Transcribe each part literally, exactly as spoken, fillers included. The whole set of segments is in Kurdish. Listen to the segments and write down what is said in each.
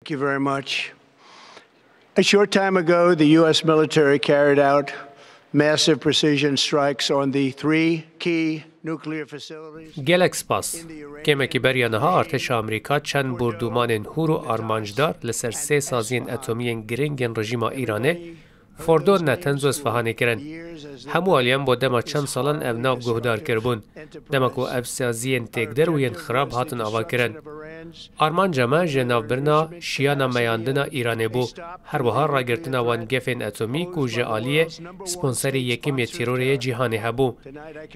Thank you very much. A short time ago, the U S military carried out massive precision strikes on the three key nuclear facilities. Gelek spas. Kêmekî beriya niha artêşa Amerîka çend bordûmanên hûr û armancdar li ser sê saziyên etomî yên giring yên rejîma Îranê, Fordo, Natanz û Isfahanê kirin. Hemû aliyan bo dema çend salan ev nav guhdar kiribûn. Dema ku ev saziyên têkder û yên xirab hatin avakirin. Armanca me ji navbirina şiyana meyandina Îranê bû. Her wiha ragirtina wan gefên etomî ku ji aliyê sponserê yekim yê tîrorê yê cîhanê hebû.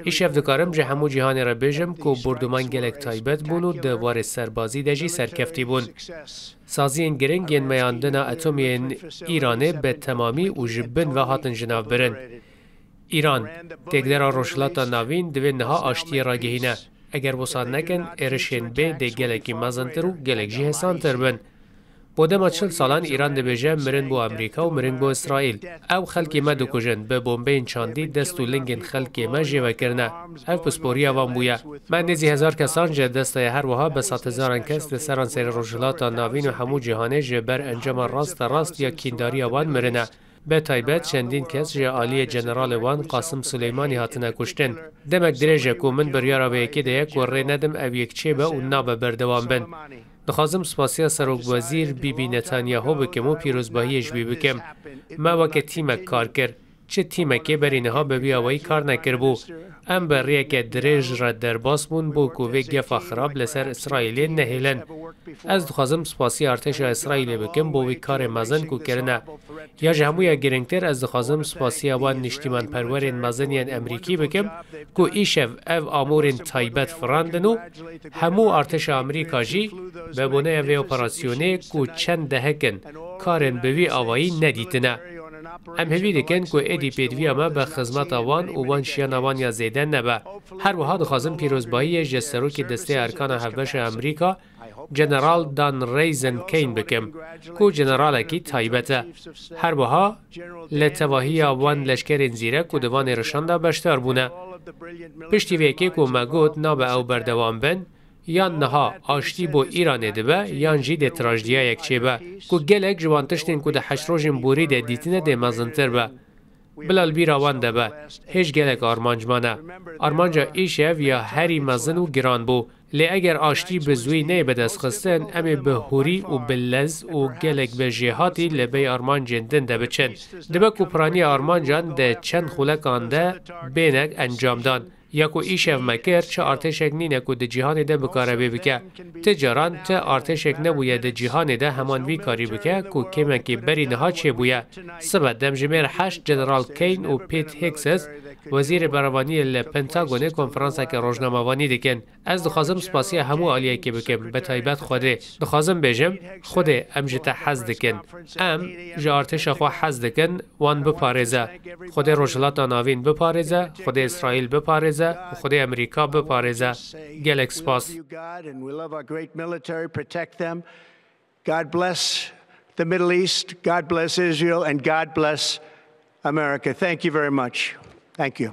Îşev dikarim ji hemû cîhanê re bêjim ku bordûman gelek taybet bûn û di warê serbazî de jî serkeftî bûn. Saziyên giring yên meyandina etomî yên Îranê bi temamî û ji bin ve hatin jinavbirin. Îran, têkdera Rojhilata Navîn divê niha aştiyê ragihîne. Eger wisa nekin, êrişên bê dê gelekî mezintir û gelek jî hêsantir bin. Bo dema çil salan Îran dibêje, mirin bo Amerîka û mirin bo Îsraîl. Ew xelkê me dikujin, bi bombeyên çandî dest û lingên xelkê me jê vekirine. Ev pisporiya wan bûye. Me nêzî hezar kesan ji dest daye, her wiha bi sedhezaran kes li seranserê Rojhilata Navîn û hemû cîhanê ji ber encama rasterast ya kîndariya wan mirine. Bi taybet çendîn kes ji aliyê generalê wan Qasim Suleymanî hatine kuştin. Demek dirêj e ku min biryara vê yekê daye ku rê nedim ev yek çêbe û nabe berdewam bin. Dixwazim spasiya Serokwezîr Bîbî Netanyahu bikim û pîrozbahiyê ji wî bikim. Me weke tîmek kar kir. Çi tîmekê berî niha bi vî awayî kar nekiribû. Em bi rêyeke dirêj re derbas bûn bo ku vê gefa xirab li ser Îsraîlê nehêlin. Ez dixwazim spasiya artêşa Îsraîlê bikim bo wî karê mezin ku kirine. Ya ji hemû ya girîngtir, ez dixwazim spasiya wan niştîmanperwerên mezin yên Emerîkî bikim ku îşev ev amûrên taybet firandin û hemû artêşa Amerîka jî bi boneya vê operasyonê ku çend dehek in karên bi vî awayî nedîtine. Em hêvî dikin ku êdî pêdiviya me bi xizmeta wan û wan şiyana wan ya zêde nebe. Her wiha dixwazim pîrozbahiyê ji Serokê Desteya Erkana Hevbeşa Amerîka, General Dan Raisin Cain bikim, ku generalekî taybet e. Her wiha li tevahiya wan leşkerên zîrek ku di van êrişan de beşdar bûne. Piştî vê yekê ku me got nabe ew berdewam bin, yan niha aştî bo Îranê dibe, yan jî dê trajdiyayek çêbe, ku gelek ji wan tiştên ku di heşt rojên borî de dîtine dê mezintir be. Bila li bîra wan de be, hêj gelek armanc mane. Armanca îşev ya herî mezin û giran bû. Lê eger aştî bi zûyî neyê bidestxistin, em ê bi hûrî û bi lez û gelek bi jêhatî li bey armancên din de biçin. Dibe ku piraniya armancan di çend xulekan de bêne encamdan. Ya ku îşev me kir, çi artêşek nîne ku di cîhanê de bikare vê bike. Ti caran ti artêşek nebûye di cîhanê de heman vî karî bike ku kêmekê berî niha çêbûye. Sibe demjimêr heşt General Cain û Pete Hegseth, Wezîrê Berevaniyê li Pentagonê, konferanseke rojnamevanî dikin. Ez dixwazim spasiya hemû aliyekê bikim, bi taybet Xwedê. Dixwazim bêjim, Xwedê, em ji te hez dikin. Em ji artêşa xwe hez dikin, wan biparêze. Xwedê Rojhilata Navîn biparêze, Xwedê Îsraîl biparêze û Xwedê Amerîka biparêze. Gelek spas. God bless the Middle East, God bless Israel, and God bless America. Thank you very much. Thank you.